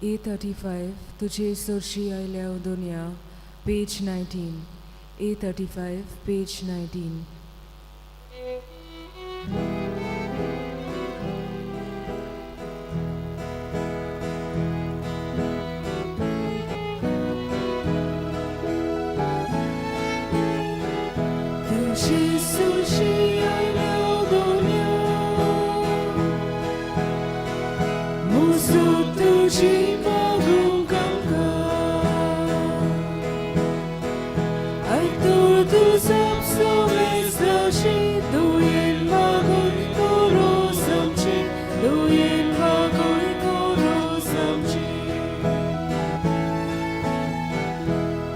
A35, तुझे सोरशी आयल्या दुनिया, page 19. A35, page 19. तुझे सोरशी आयल्या दुनिया, मुसो तुझी मागूंक आमकां. आयतोर तुजो सोमेस्ताशी, दुयेन मागून करो समची, दुयेन मागून करो समची.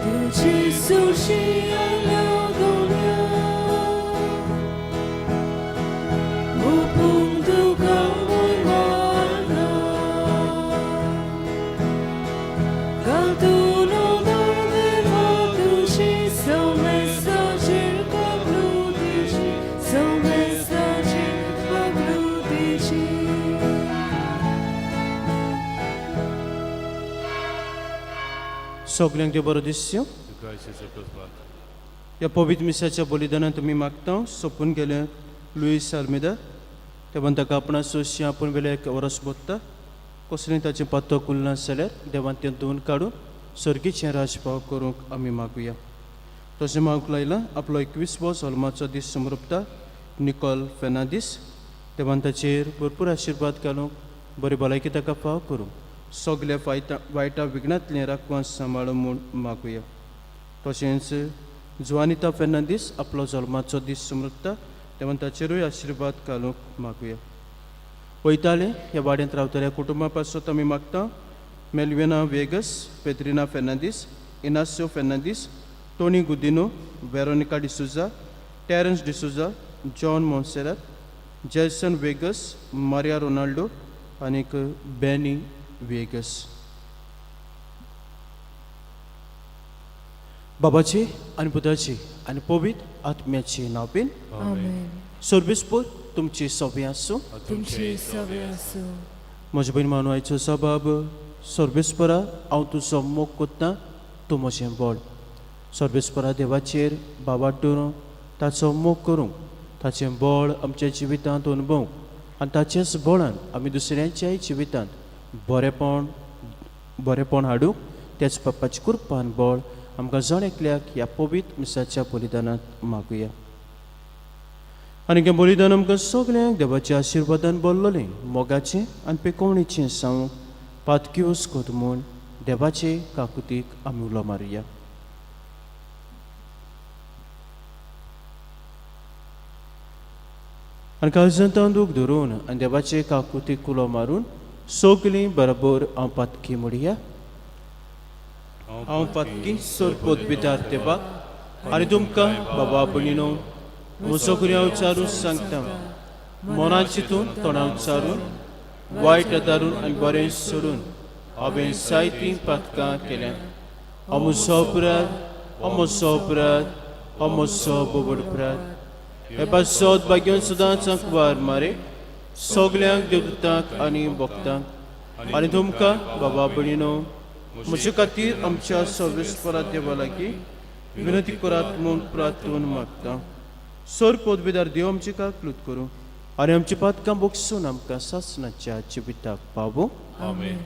तुझी सुशी आयल्या दुनिया, मुपूंक तुका म्हूण मारना. घालतून देवा तुजी सोमेस्ताचेर कबलुतीची, सोमेस्ताचेर कबलुतीची. सगल्यांक देव बरो दिसयो. तुका आशीर्वाद. ह्या पवित्र मिसाच्या बलिदानान तुमी मागता सोंपून गेले लुईस आल्मेदा, देवान ताका आपणा सोशी आपूण वेल्या एक वरस बोत्ता. कसलें ताचें पातो उरना जाल्यार देवान तें धुवन काडून सर्गीचें राजपाव करूंक आमी मागुया. तशें मागूंक लायलां आपलो 21वो जल्माचो दीस समर्पता निकोल फेर्नांदीस. देवान ताचेर भरपूर आशिर्वाद घालूंक, बरी भलायकी ताका फाव करूंक, सगल्या फायटा वायटा विघ्नांतलें राखवान सांबाळूं म्हूण मागुया. तशेंच जुवानिता फेर्नांदीस आपलो जल्माचो दीस समर्पता. देवान ताचेरूय आशिर्वाद घालूंक मागुया. वयताले ह्या वाड्यांत रावतल्या कुटुंबा पासत आमी मागता मेलविना वेगस, पेद्रिना फेर्नांदीस, इनास्यो फेर्नांदीस, टोनी गुदिनो, वेरोनिका डिसुजा, टेरन्स डिसुजा, जॉन मोन्सेरात, जेसन वेगस, मारिया रोनाल्डो आनीक बॅनी वेगस. बाबाची आनी पुताची आनी पवित्र आत्म्याची नांव. आमेन. सर्वेस्पोर तुमची सवे आसूं. तुमचे सवे आसूं. म्हजे भयण मानू, आयचो सबाब सर्वेस्परा हांव तुजो मोग कोत्ता, तूं म्हजें बळ. सर्वेस्परा देवाचेर बाबाट दवरून ताचो मोग करूंक, ताचें बळ आमच्या जिवितांत अणभवूंक आनी ताचेच बळान आमी दुसऱ्यांच्याय जिवितांत बरेपण बरेपण हाडूंक, त्याच बाप्पाची कृपान बळ आमकां जण एकल्याक ह्या पवित्र मिसाच्या बलिदानांत मागुया. आनी हें बलिदान आमकां सगल्यांक देवाच्या आशिर्वादान भरलेलें मोगाचें आनी पेकोवणेचें जावंक पातक्योस कोत म्हूण देवाचे काकुतीक आमी उलो मारुया. आनी काळजांत दूख धरून आनी देवाचे काकुतीक उलो मारून सगलीं बरोबर हांव पातकी म्हणया. हांव पातकी सोरपोत भितर देवाक आनी तुमकां बाबा भयणीनो म्हजो गुन्यांव उच्चारून सांगता. मनान चिंतून, तोंडान उच्चारून, वायट आदारून आनी बरें सोडून हांवें जायतीं पातकां केल्यात. हो म्हजो अपराध, हो म्हजो अपराध, हो म्हजो बोबड अपराध. हे पासत भाग्यान सदांच आंकवार मारे, सगल्यांक देवदूतांक आनी भक्तांक आनी तुमकां बाबा भयणीनो म्हजे खातीर आमच्या सर्वेस्परा देवा लागीं विनंती करात म्हूण प्रार्थून मागता. सर पदवेदार देव आमची काकलूत करूं आनी आमची पातकां बोगसून आमकां सासणाच्या जिविताक पावूं. आमेन.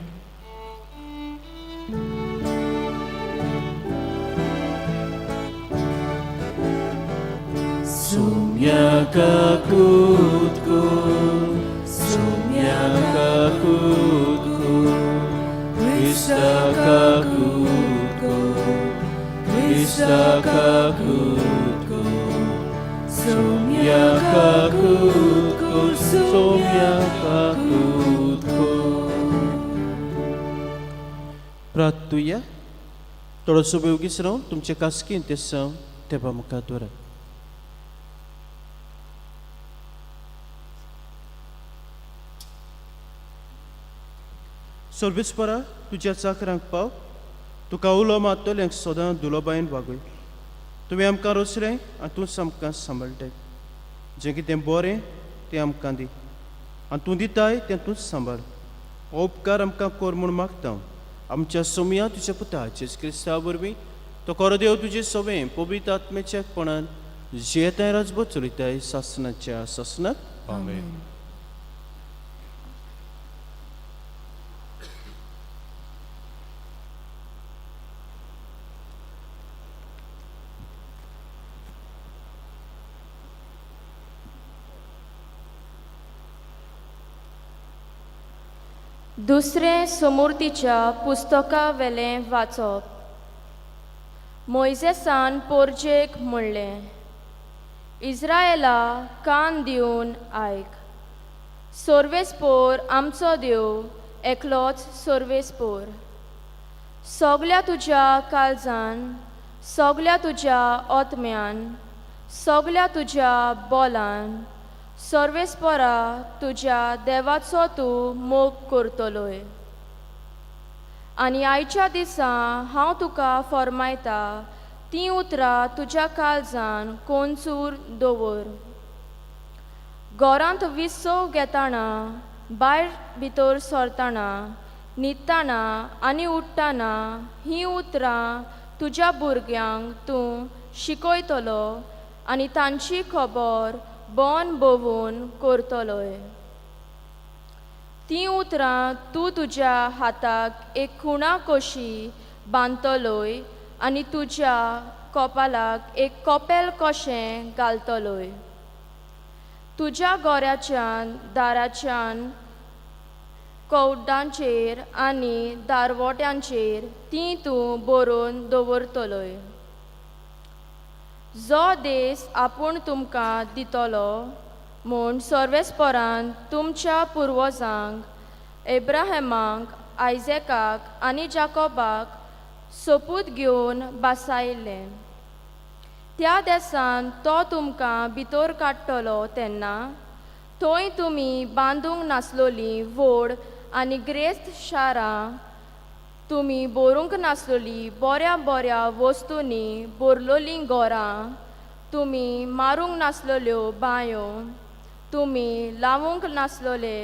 सोम्या काकूत कर, सोम्या काकूत कर, क्रिस्ता काकूत कर, क्रिस्ता काकूत कर, सोम्या काकूत कर, सोम्या काकूत कर. प्रार्थुया. थोडोसो वेळ रावन तुमचे कास्कीन ते साव देवा मुखार दवरात. सर्वेस्परा, तुज्या चाकरांक पाव. तुका उलो मारतल्यांक सदां दुलोबायन वागय. तुवें आमकां रोसलें आनी तूंच आमकां सांबाळटाय. जें कितें बरें तें आमकां दी आनी तूं दिताय तें तूंच सांबाळ. हो उपकार आमकां कर म्हूण मागता हांव. आमच्या सोमया तुज्या पुता जेजू क्रिस्ता वरवीं तो खरो देव तुजे सवें पवित्र आत्म्याच्या एकपणान जियेताय राजबो चलयताय सासनाच्या सासनाक. आमेन. दुसरें समूर्तीच्या पुस्तका वेलें वाचप. मोयजेसान पोरजेक म्हणलें, इज्रायला कान दिवन आयक, सोर्वेस्पोर आमचो देव एकलोच सोर्वेस्पोर. सगल्या तुज्या काळजान, सगल्या तुज्या ओतम्यान, सगल्या तुज्या बोलान सर्वेस्परा तुज्या देवाचो तूं मोग करतलोय. आनी आयच्या दिसा हांव तुका फर्मायता तीं उतरां तुज्या काळजान कोनसूर दवर. घरांत विसव घेताना, भायर भितर सरतना, न्हिदतना आनी उठ्ठना हीं उतरां तुज्या भुरग्यांक तूं शिकयतलो आनी तांची खबर बोन भोंवून करतलोय. तीं उतरां तूं तुज्या हाताक एक खुणा कशी बांदतलोय आनी तुज्या कपालाक एक कपेल कशें घालतलोय. तुज्या गोऱ्याच्यान दाराच्यान कवडांचेर आनी दारवट्यांचेर तीं तूं बरोवन दवरतलोय. जो देस आपूण तुमकां दितलो म्हूण सर्वेस्परान तुमच्या पुर्वजांक एब्राहेमाक, आयजेकाक आनी जाकोबाक सोपूत घेवन बासायिल्लें त्या देसान तो तुमकां भितर काडटलो तेन्ना थंय तुमी बांदूंक नासलोलीं व्हड आनी ग्रेस्त शारां, तुमी भरूंक नासलोलीं बऱ्या बऱ्या वस्तूंनी भरलोलीं घरां, तुमी मारूंक नासलोल्यो बांयो, तुमी लावूंक नासलोले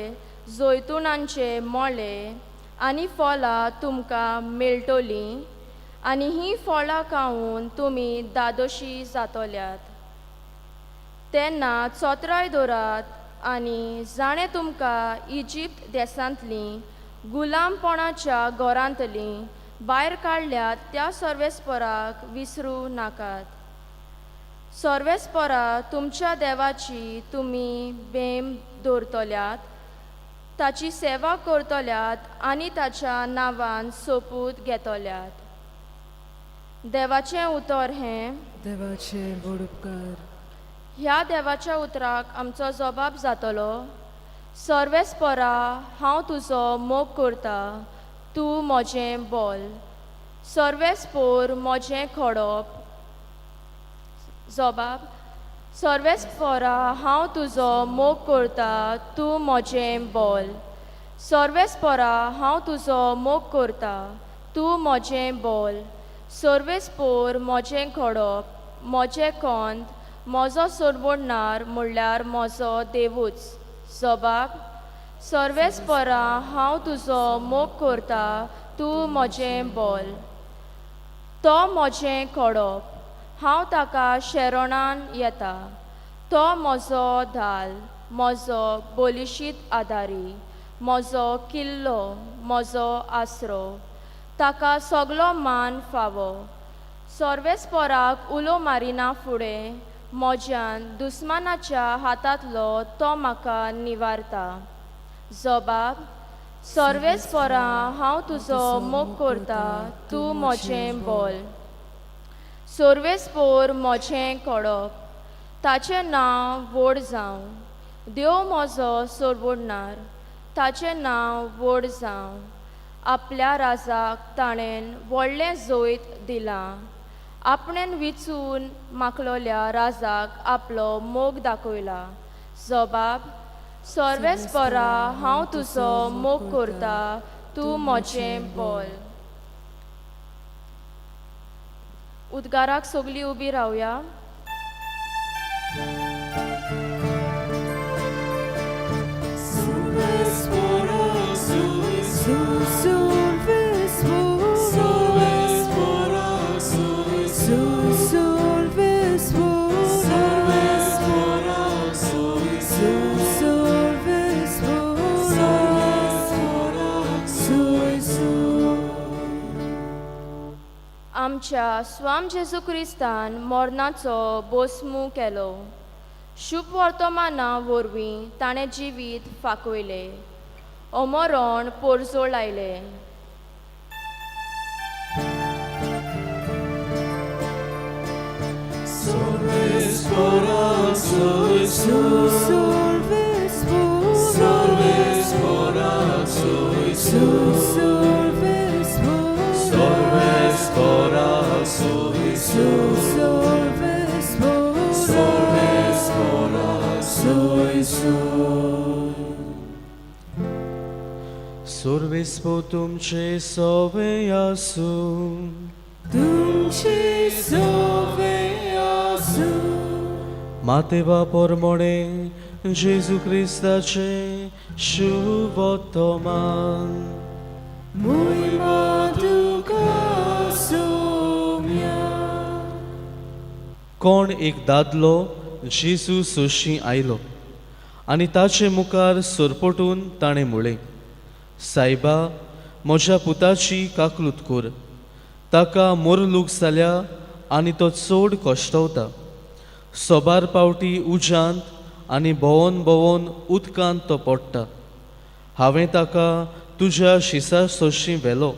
जैतुनांचे मोळे आनी फळां तुमकां मेळटलीं आनी हीं फळां खावन तुमी दादोशी जातल्यात. तेन्ना चोत्राय दवरात आनी जाणें तुमकां इजिप्त देसांतलीं गुलामपणाच्या घरांतलीं भायर काडल्यात त्या सर्वेस्पराक विसरूं नाकात. सर्वेस्परा तुमच्या देवाची तुमी बेम दवरतल्यात, ताची सेवा करतल्यात आनी ताच्या नांवान सोपूत घेतल्यात. देवाचें उतर हें. देवाचे व्हड उपकार. ह्या देवाच्या उतराक आमचो जबाब जातलो. सर्वेस्परा हांव तुजो मोग करता, तूं म्हजें बोल. सर्वेस्पोर म्हजें खडप. जबाब. सर्वेस्परा हांव तुजो मोग करता, तूं म्हजें बोल. सर्वेस्परा हांव तुजो मोग करता, तूं म्हजें बोल. सर्वेस्पोर म्हजें खडप, म्हजें कोंत, म्हजो सोडवणदार म्हणल्यार म्हजो देवूच. जबाब. सर्वेस्परा हांव तुजो मोग करता, तूं म्हजें बोल. तो म्हजें खडप, हांव ताका शेरणान येता. तो म्हजो धाल, म्हजो बलिशीत आदारी, म्हजो किल्लो, म्हजो आसरो. ताका सगलो मान फावो. सर्वेस्पराक उलो मारिना फुडें म्हज्यान दुस्मानाच्या हातांतलो तो म्हाका निवारता. जबाब. सर्वेस्परा हांव तुजो मोग करता, तूं म्हजें बोल. सर्वेस्पोर म्हजें खडप, ताचें नांव व्हड जावं. देव म्हजो सोडवणदार, ताचें नांव व्हड जावं. आपल्या राजाक ताणें व्हडलें जैत दिलां. आपणें विचून मागलोल्या राजाक आपलो मोग दाखयला. जबाब. सर्वेस्परा हांव तुजो मोग करता, तूं म्हजें बोल. उद्गाराक सगलीं उबी रावया. Salve, आमच्या स्वाम जेजू क्रिस्तान मरणाचो बोसमू केलो. शुभ वर्तमाना वरवीं ताणें जिवीत फांकयलें, अमरण पोरजोळ आयलें. Su solves सोर्वेस्पो तुमचे सोवे आसूं. तुमचे सोवे आसूं. मातेवा पोरमोणे जेजू क्रिस्ताचे शुभोत्तमान. मोहिमा तुका सोम्या. कोण एक दादलो जेजू सोशी आयलो आनी ताचे मुखार सरपटून ताणें म्हळें, सायबा, म्हज्या पुताची काकलूत कर. ताका मोरलूक जाल्या आनी तो चड कश्टवता. सोबार पावटी उज्यांत आनी भोंवन भोंवन उदकांत तो पडटा. हांवें ताका तुज्या शिसा सोशी व्हेलो,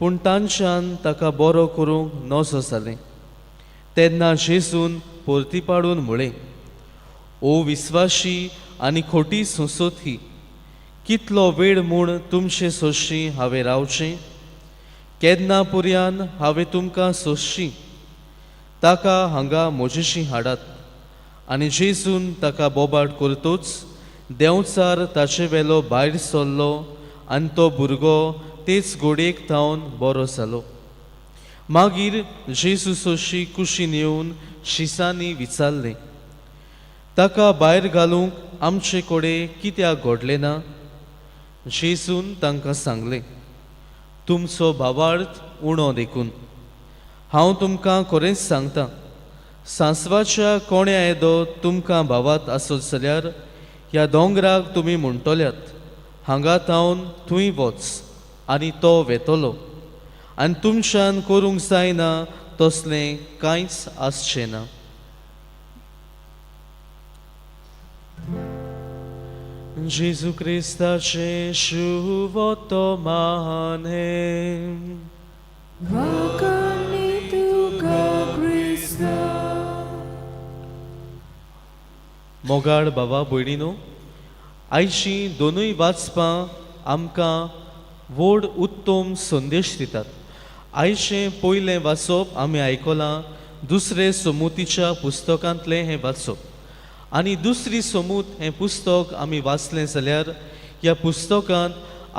पूण तांच्यान ताका बरो करूंक नजो जालें. तेन्ना जेजून परती पाडून म्हळें, ओ विस्वाशी आनी खोटी संसोथी, कितलो वेळ म्हूण तुमचे सोशी हांवें रावचें? केन्ना पुरयान हांवें तुमकां सोंसची? ताका हांगा म्हजेशी हाडात. आनी जेजून ताका बोबाट करतूच देंवचार ताचे वेलो भायर सरलो आनी तो भुरगो तेच गोडयेक थावन बरो जालो. मागीर जेजू सोशी कुशीन येवन शिसांनी विचारलें, ताका भायर घालूंक आमचे कडेन कित्याक घडलें ना? जेजून तांकां सांगलें, तुमचो भावार्थ उणो देखून. हांव तुमकां खरेंच सांगता, सांसवाच्या कोण्या येदो तुमकां भावात आसत जाल्यार ह्या दोंगराक तुमी म्हणटल्यात, हांगा थावन थंय वच, आनी तो वेतलो, आनी तुमच्यान करूंक जायना तसलें कांयच आसचें ना. जेजू क्रिस्ताचें शुभोत्तमान हें. वाखाणनी तुका क्रिस्ता. मोगाळ बाबा भयणीनो, आयची दोनूय वाचपां आमकां व्हड उत्तम संदेश दितात. आयचें पयलें वाचप आमी आयकलां दुसरे समुतीच्या पुस्तकांतलें हें वाचप, आनी दुसरी समूत हें पुस्तक आमी वाचलें जाल्यार ह्या पुस्तकांत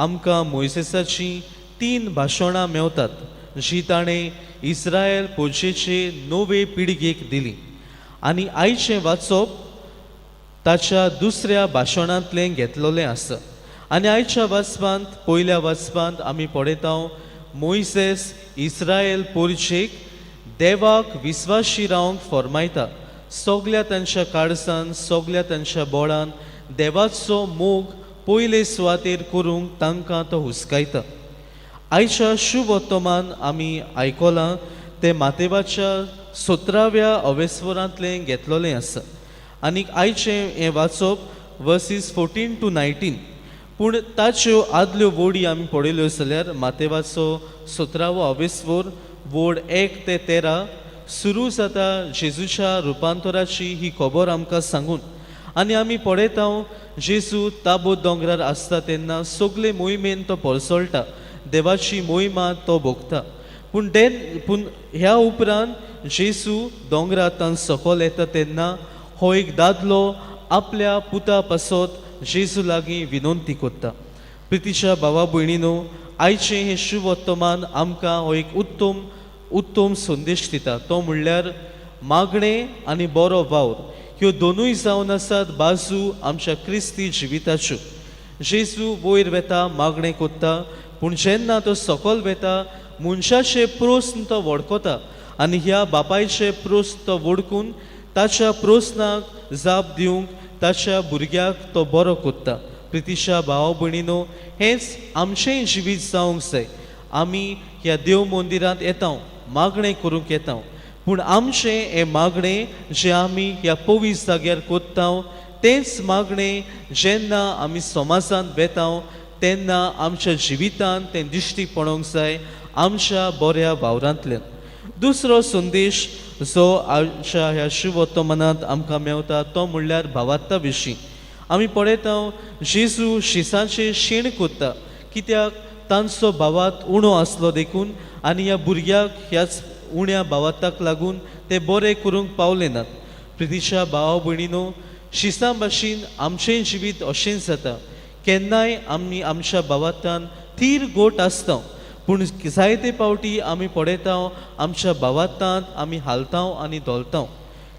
आमकां मोयसेसाचीं 3 भाशणां मेवतात जी ताणें इस्रायल पोजेचे नवे पिळगेक दिली. आनी आयचें वाचप ताच्या दुसऱ्या भाशणांतलें घेतलेलें आसा. आनी आयच्या वाचपांत, पयल्या वाचपांत आमी पळयता मोयसेस इस्रायल पोरचेक देवाक विस्वाशी रावंक फॉर्मायता. सगल्या तांच्या काळसान, सगल्या तांच्या बोळान देवाचो मोग पयले सुवातेर करूंक तांकां तो हुस्कायता. आयच्या शुभोत्तमान आमी आयकलां तें मातेवाच्या 17व्या अवेस्वरांतलें घेतलेलें आसा. आनीक आयचें हें वाचप वर्सीस 14 to 19. पूण ताच्यो आदल्यो वोडी आमी पळयल्यो जाल्यार मातेवाचो 17वो अवेस्वर वोड 1 ते 13 सुरू जाता जेजूच्या रुपांतराची ही खबर आमकां सांगून. आनी आमी पळयता जेजू ताबो दोंगरार आसता तेन्ना सगळे मोहिमेन तो परसळटा, देवाची मोहिमा तो भोगता. पूण पूण ह्या उपरांत जेजू दोंगरांत सकयल येता तेन्ना हो एक दादलो आपल्या पुता पासत जेजू लागीं विनंती करता. प्रितीच्या भावा भयणीनो, आयचें हें शुभोत्तमान आमकां हो एक उत्तम उत्तम संदेश दिता. तो म्हणल्यार मागणें आनी बरो वावर ह्यो दोनूय जावन आसात बाजू आमच्या क्रिस्ती जिविताच्यो. जेजू वयर वेता, मागणें करता, पूण जेन्ना तो सकयल वेता मनशाचे प्रस्न तो वळखता आनी ह्या बापायचे प्रस्न तो वळखून ताच्या प्रस्नाक जाप दिवंक ताच्या भुरग्याक तो बरो करता. प्रितीच्या भाव भयणीनो, हेंच आमचेंय जिवीत जावंक जाय. आमी ह्या देव मंदिरांत येता, मागणें करूंक येता. पूण आमचें हें मागणें जें आमी ह्या पवीस जाग्यार कोत्ता तेंच मागणें जेन्ना आमी समाजांत वेता तेन्ना आमच्या जिवितांत तें दिश्टी पडोंक जाय आमच्या बऱ्या वावरांतल्यान. दुसरो संदेश जो आमच्या ह्या शिवोत्तमनांत आमकां मेवता तो म्हणल्यार भावार्था विशीं. आमी पळयता जेजू शिसांचेर शीण कोत्ता कित्याक तांचो भावार्थ उणो आसलो देखून आनी ह्या भुरग्याक ह्याच उण्या भावार्थाक लागून ते बरे करूंक पावले नात. प्रितीच्या भावा भयणीनो, शिसां भाशेन आमचें जिवीत अशेंच जाता. केन्नाय आमी आमच्या भावार्थान थीर गोट आसता पूण जायते पावटी आमी पळयता आमच्या भावार्थांत आमी हालता आनी धोलता.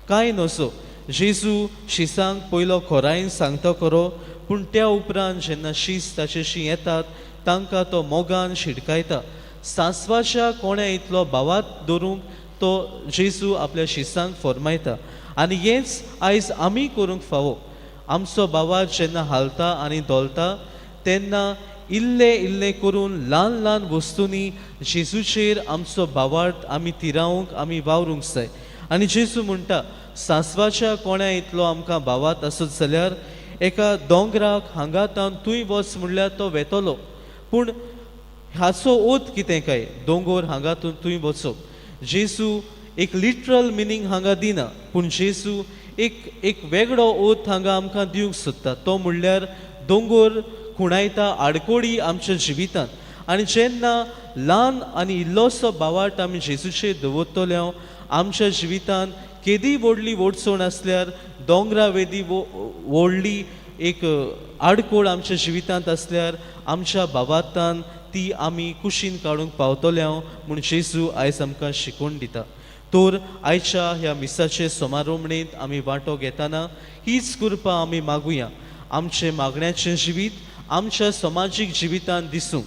कांय नसो जेजू शिसांक पयलो खोरायन सांगता खरो पूण त्या उपरांत जेन्ना शीस ताचेशी येतात तांकां तो मोगान शिडकायता. सांसवाच्या कोण्या इतलो भावार्थ दवरूंक तो जेजू आपल्या शिसांक फॉर्मायता आनी हेंच आयज आमी करूंक फावो. आमचो भावार्थ जेन्ना हालता आनी धोलता तेन्ना इल्ले इल्ले करून ल्हान ल्हान वस्तूंनी जेजूचेर आमचो भावार्थ आमी तिरावंक आमी वावरूंक जाय. आनी जेजू म्हणटा सांसवाच्या कोण्या इतलो आमकां भावार्थ आसत जाल्यार एका दोंगराक हांगा तावन तूंय वच म्हणल्यार तो वेतलो. पूण हाचो ओत कितें काय दोंगोर हांगा तूंय वचप. जेजू एक लिटरल मिनींग हांगा दिना पूण जेजू एक एक वेगळो ओत हांगा आमकां दिवंक सोदता. तो म्हणल्यार दोंगोर खुणायता आडकोडी आमच्या जिवितांत आनी जेन्ना ल्हान आनी इल्लोसो भावार्थ आमी जेजूचेर दवरतले आमच्या जिवितांत केदी व्हडली वडचण आसल्यार दोंगरा वेदी व्हडली एक आडकोळ आमच्या जिवितांत आसल्यार आमच्या भावार्थान ती आमी कुशीन काडूंक पावतले म्हूण जेजू आयज आमकां शिकोवन दिता. तर आयच्या ह्या मिसाचे समारोमणेंत आमी वांटो घेतना हीच कृपा आमी मागुया. आमचें मागण्याचें जिवीत आमच्या समाजीक जिवितांत दिसूंक.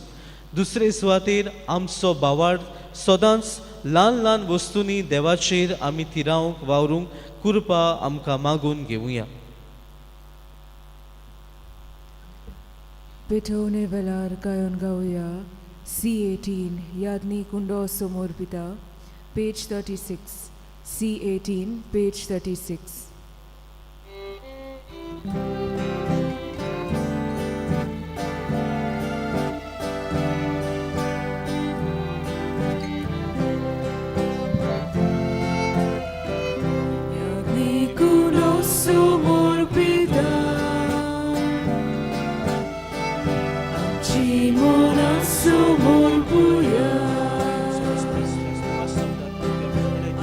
दुसरे सुवातेर आमचो भावार्थ सदांच ल्हान ल्हान वस्तूंनी देवाचेर आमी थिरावंक वावरूंक कृपा आमकां मागून घेवया. पेटोवणे वेळार गायोन गावया C18 यादनी कुंडो समोर पिता पेज 36 C18 page 36. यादनी कुंडो समोर पिता आमची मनां समोर पुया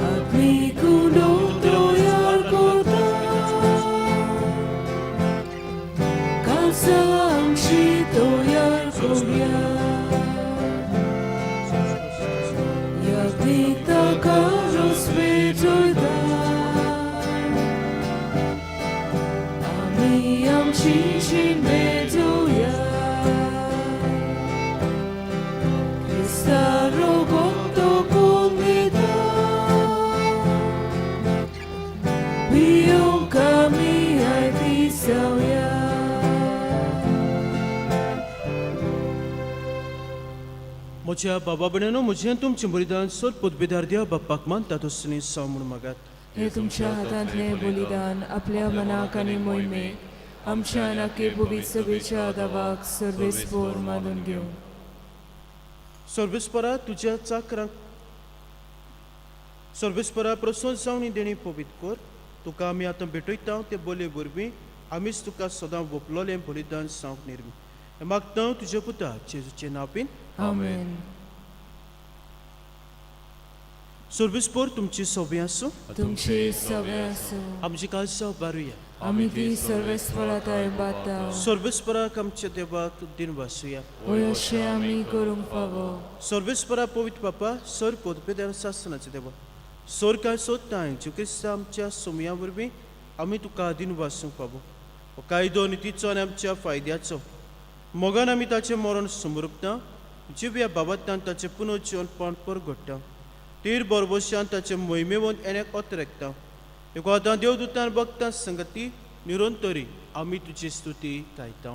आत्मिकुंडो तयार करता कालसा आमची तयार करुया यादनीक ताका रोस पेटयता आमी आमची जीण भेटोवया क्रिस्ता रोगोत कोण दिता पियोंक आमी आयती जावया. म्हज्या बाबा भयणीनो, म्हजें तुमचें बलिदान सोद पदवेदार द्या बाप्पाक मानता तसली जावं म्हूण मागात. हे तुमच्या हातांतलें बलिदान आपल्या मनाक आनी मोहिमेक आमच्या नाके पवित्र सभेच्या दावाक सर्वेस्पोर मानून घेवं. सर्वेस्परा तुज्या चाकरांक सर्वेस्परा प्रसन्न जावन ही देणी पवित्र कर. तुका आमी आतां भेटयता ते बोले वरवीं आमीच तुका सदां वपलोलें बलिदान जावंक निर्मी. हें मागता तुज्या पुता जेजूचे नांवान. आमेन. सर्वेस्पोर तुमची सोबी आसूं. तुमची सगळे आसूं. आमची काळजां बारुया. आमी ती सर्वेस्परा ताय बाता. सर्वेस्पराक आमच्या देवाक दिन वासुया. वय अशें आमी करूंक फावो. सर्वेस्परा पवित्र बापा सर पदपेदार सासनाचे देवा सोर काय सोदताय ज्यू आमच्या सोमया वरवीं आमी तुका दिन वासूंक फावो. हो कायदो नितीचो आनी आमच्या फायद्याचो मोगान आमी ताचें मरण समरुपता जिव्या बाबांतल्यान ताचें पुनर्जिवन पण परगट्टा तीर बरबोशान ताचे मोहिमेवंत येण्याक अतरेकता. देखून आतां देवदूतान भक्तां संगती निरंतरी आमी तुजी स्तुती गायता.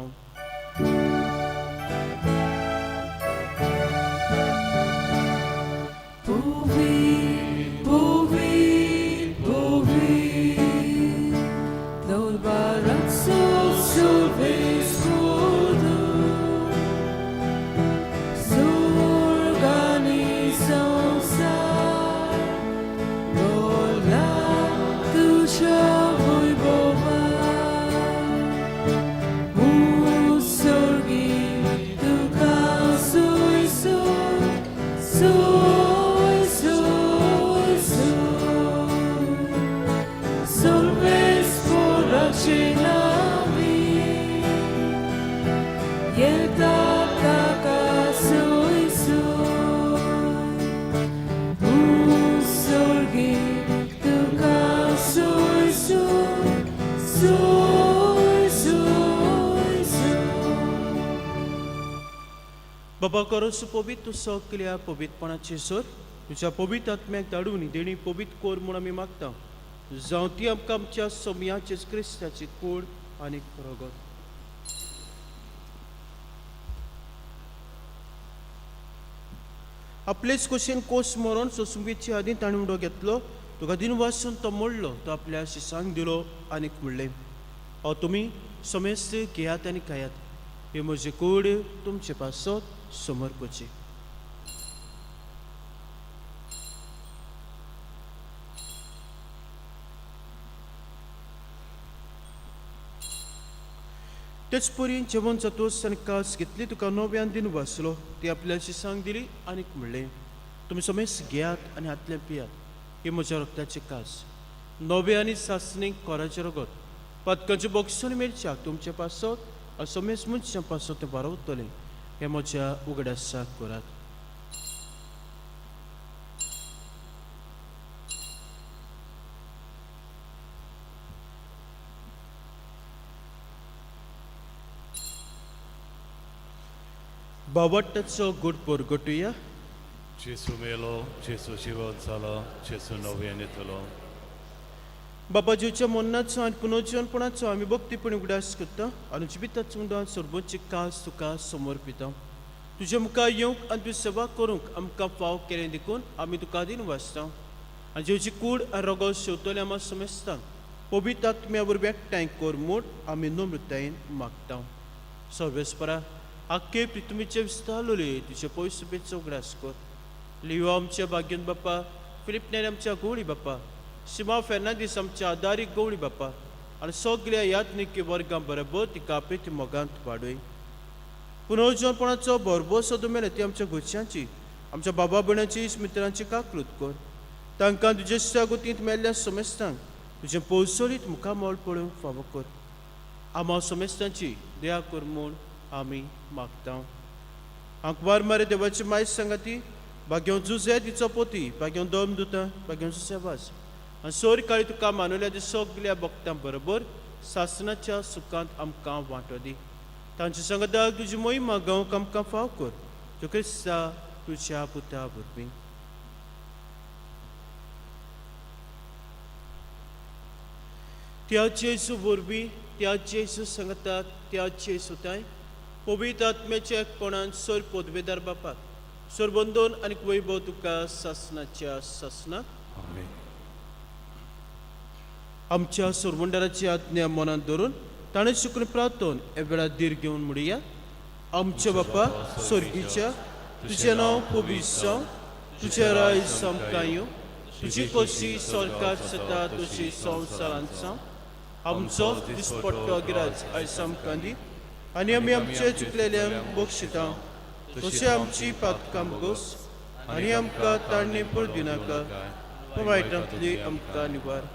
बाबा करोस पवित्र तूं सगल्या पवित्रपणाचे सर तुज्या पवित्र आत्म्याक धाडून देणी पवित्र कोर म्हूण आमी मागता जावं ती आमकां आमच्या सोमयाचे क्रिस्ताची कूड आनी रगत. आपलेच कुशीन कोस मरोन सोसुंबीचे आदीं ताणें उडो घेतलो, तुका दिनवासून तो मोडलो, तो आपल्या शिसांक दिलो आनीक म्हणलें, हो तुमी समेस्त घेयात आनी खायात, ही म्हजी कूड तुमचे पासत समर्पची. तेच परी जेवण जातोच आनी कास घेतली, तुका नव्यान दिन वाचलो, ती आपल्या शिसांक दिली आनीक म्हणलें, तुमी समेस्त घेयात आनी हातलें पियात, ही म्हज्या रक्ताची कास, नवे आनी सासणीक कोराचें रगत, पातकांचे बक्षण मेळच्याक तुमचे पासत आनी समेस्त मनशां पासत तें बारवतलें, हें म्हज्या उगडासाक करात. बावट्टाचो गुड पोरगटुया. जेसू मेलो, जेसू जिवंत जालो, जेसू नव्यान येतलो. बाबा जेवच्या मरणाचो आनी पुनर्जीवनपणाचो आमी भक्तीपणी उगडास करता आनी जिविताचो उदान सर्वोच्च कास तुका समर्पिता. तुज्या मुखार येवंक आनी तुजी सेवा करूंक आमकां फाव केलें देखून आमी तुका दिन वाचता आनी जेवची कूड आनी रगत शेवतले आमा समेस्तांक पवित्र आत्म्या वरवीं एकठांय कर म्हूण आमी नम्रतायेन मागता. सर्वेस्परा आख्खे पृथ्वीचे विस्तारलोले तुजे पयस बेचो उगडास कर. लियो आमच्या भाग्यन बाप्पा, फिलिप नेरी आमच्या गवळी बाप्पा, सिमा फेर्नांदीस आमच्या आदारीक गवळी बाप्पा आनी सगल्या याज्ञिकी वर्गां बरोबर तिका प्रिती मोगांत वाडय. पुनर्जीवनपणाचो भरभोस सदूं मेले ती आमच्या घरच्यांची, आमच्या बाबा भयणांची, मित्रांची काकळूत कर. तांकां तुज्या गोतींत मेल्ल्या समेस्तांक तुजें पयसोलीत मुखामळ पळोवंक फावो कर. आमा समेस्तांची दया कर म्हूण आमी मागता. आंकवार मारे देवाची मायज सांगाती भाग्यों जुजे तिचो पोती, भाग्यों दोम दुता, भाग्यों जुसेवास आनी सोर काळी तुका मानवल्या ती सगल्या भक्तां बरोबर सासनाच्या सुखांत आमकां वांटो दी. तांचे सांगाताक तुजी मोहिमा गावंक आमकां फाव कर, तूं क्रिस्ता तुज्या पुता वरवीं. त्या जेजू वरवीं, त्या जेजू सांगाताक, त्या जेजू ताय पवित्र आत्म्याच्या एकपणान सर पदवेदार बापाक सरबंदोन आनी वैभव तुका सासनाच्या सासनाक. आमेन. आमच्या सरवंडाराची आज्ञा मनांत धरून ताणें शुक्र प्रार्थन हे वेळार धीर घेवन म्हणया. आमच्या बापा स्वर्गीच्या, तुजें नांव पवित्र जावं, तुजें राज आमकां येवं, तुजी कशी सरकार जाता तशी संवसारांत जावं. आमचो दिसपट्टो गिराज आयज आमकां दी आनी आमी आमचे चुकलेल्यांक बक्षिता तशें आमची पातकां गोस आनी आमकां ताळणे पड दिनाका, पूण वायटांतली आमकां निवार.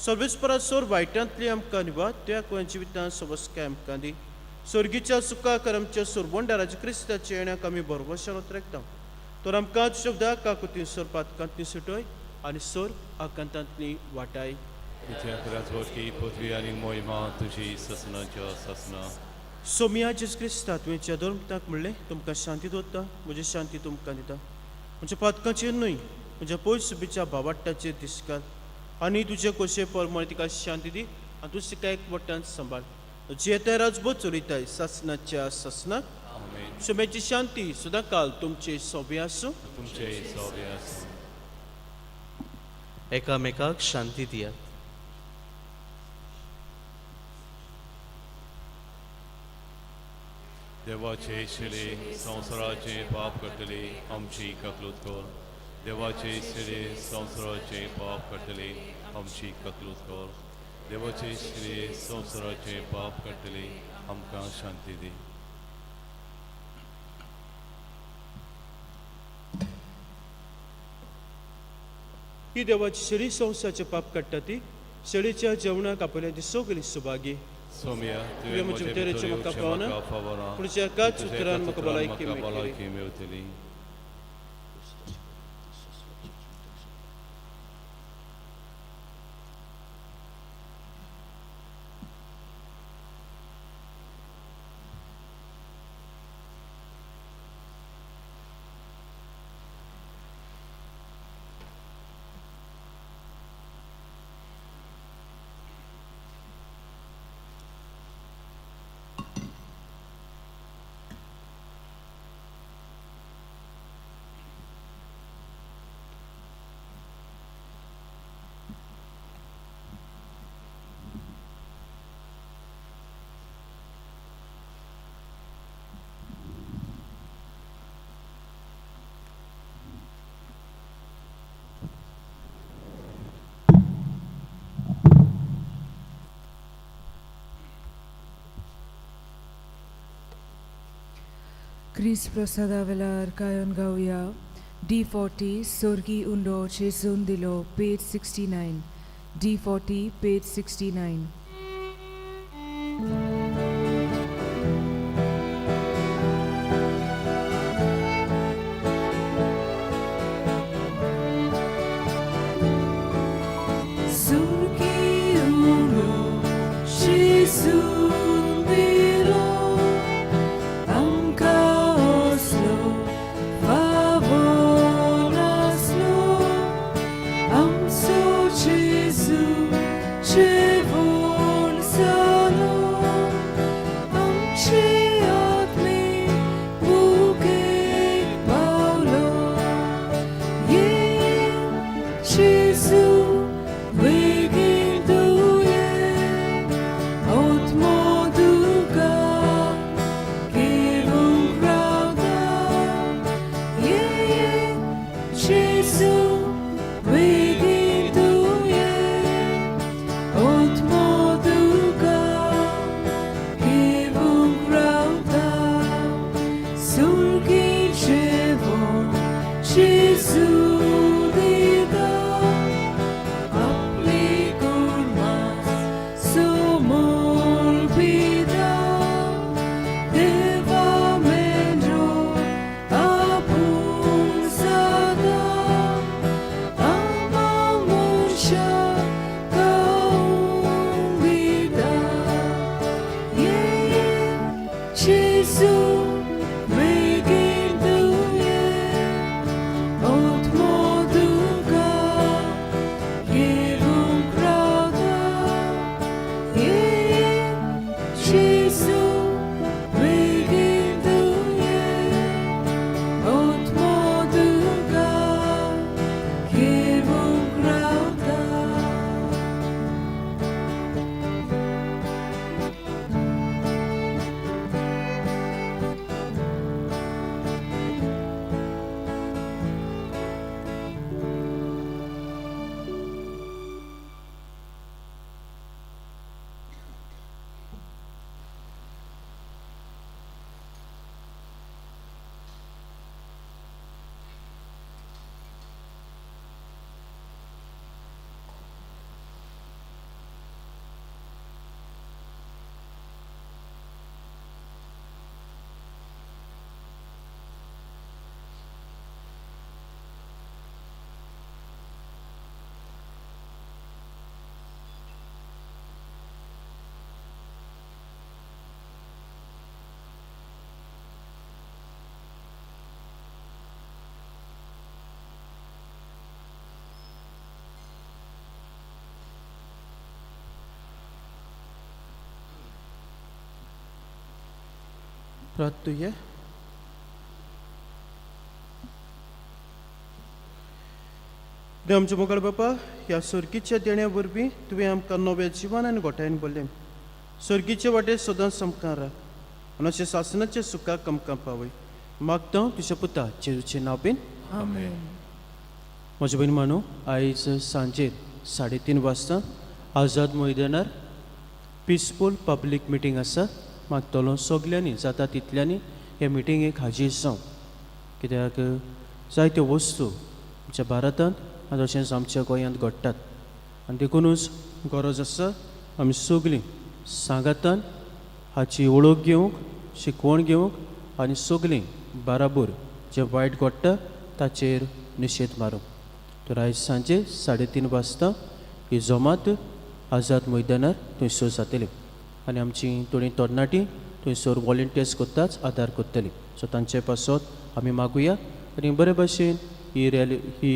सर्वेस्परा सोर वायटांतली आमकां निवार, त्या गोंय जिवितांत सवस्काय आमकां दी. स्वर्गीच्या सुखाक आमच्या सुरबंडाराच्या क्रिस्ताच्या येण्याक आमी भरवशान उतरेकता. तर आमकां शब्दा काकुतीन सोर पातकांतली सुटय आनी सोर आकांतांतली वाटाय. इतिहास राजवटकी पृथ्वी आनी मोहिमा तुजी ससनाच्या ससना. सोमिया जेजू क्रिस्ता तुवें ज्या धर्मताक म्हणलें, तुमकां शांती दवरता, म्हजी शांती तुमकां दिता. म्हज्या पातकांचेर न्हय, म्हज्या पयस सुबीच्या भावाट्टाचेर दिसकाल आनी तुजे कोशे प्रमाणे तिका शांती दी आनी तूं तिका एकवटान सांबाळ. जियेता राजभर चलयताय सासनाच्या सासनाक. आमेन. सोम्याची शांती सदांकाल तुमचे सोबे आसूं. तुमचे सोबे आसूं. एकामेकाक शांती दियात. देवाचे शिले संवसाराचे पाप करतले आमची ककलूत कर. देवाचे शिले संवसाराचे पाप करतले आमची ककलूत कर. देवाचे शिले संवसाराचे पाप करतले आमकां शांती दी. ही देवाची शेळी संवसाराचे पाप काडटा ती शेळीच्या जेवणाक आपल्या ती सगळी सुभागी. सोम्या, तुवें म्हज्या भितर म्हाका पावना, पूण तुज्या एकाच उतरान म्हाका भलायकी मेळटली. भलायकी मेळटली. क्रिस प्रसादा वेळार गायन गावया डी 40 सोर्गी उंडो जेजून दिलो पेज 69 डी 40 पेज 69. Surgi uno Gesù dilo Amka oslo favolaslo Amso Gesù Chevon salo Amche atme Bukit Paulo Ye Gesù बेगीन तुवें आत्मो तुका घेवंक रावता. ये जेजू बेगीन तुवें आत्मो तुका घेवंक रावता. सुर्गी जेवण जेजू दिता आपली कुर्मास समर्पिता देवा मेंद्रो आपूण सदा आमा मनशा खावंक दिता. ये जेजू बेगीन तुवें आत्मो तुका घेवंक रावता. ये जेजू बेगीन तुवें आत्मो तुका घेवंक रावता. प्रार्थुया. देव आमचे मोगाळ बापा, ह्या सर्गीच्या देण्या वरवीं तुवें आमकां नव्या जिवन आनी गोठायन भरलें. सर्गीचे वाटेर सदांच आमकां राख आनी अशें सासनाचे सुखाक आमकां पावय. मागता तुज्या पुता जेजूचे नांव बीन. आमेन. म्हज्या भयण मानू, आयज सांजेर 3:30 वाजता आझाद मैदानार पिसफूल पब्लीक मिटींग आसा. मागतलो सगल्यांनी जाता तितल्यांनी हे मिटिंगेक हाजीर जावं, कित्याक जायत्यो वस्तू आमच्या भारतांत आनी तशेंच आमच्या गोंयांत घडटात आनी देखुनूच गरज आसा आमी सगळीं सांगातान हाची वळख घेवंक, शिकवण घेवंक आनी सगळीं बाराबर जें वायट घडटा ताचेर निशेध मारूंक. तर आयज सांजे 3:30 वाजता ही जमात आझाद मैदानार थंयसर जातली आनी आमची थोडीं तरणाटीं थंयसर वॉलंटियर्स करताच आदार करतली. सो तांचे पासत आमी मागुया आनी बरे भाशेन ही रॅली, ही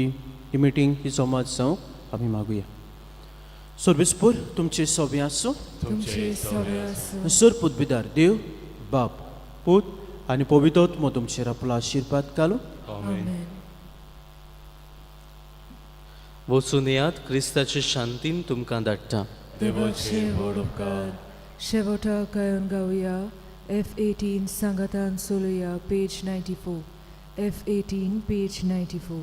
ही मिटींग, ही जमात जावंक आमी मागुया. सर्वेस्पोर तुमचे सोबें आसूं. तुमचे सवे आसूं. सर पुतबिदार देव बाप, पूत आनी पवित्र तुमचेर आपलो आशिर्वाद घालूं. आमेन. आमेन. वचून येयात. क्रिस्ताचे शांतीन तुमकां धाडटा. देवाचे व्हड उपकार. शेवटाक गायन गावया एफ 18 सांगातान सोलया पेज 94 एफ 18 पेज 94.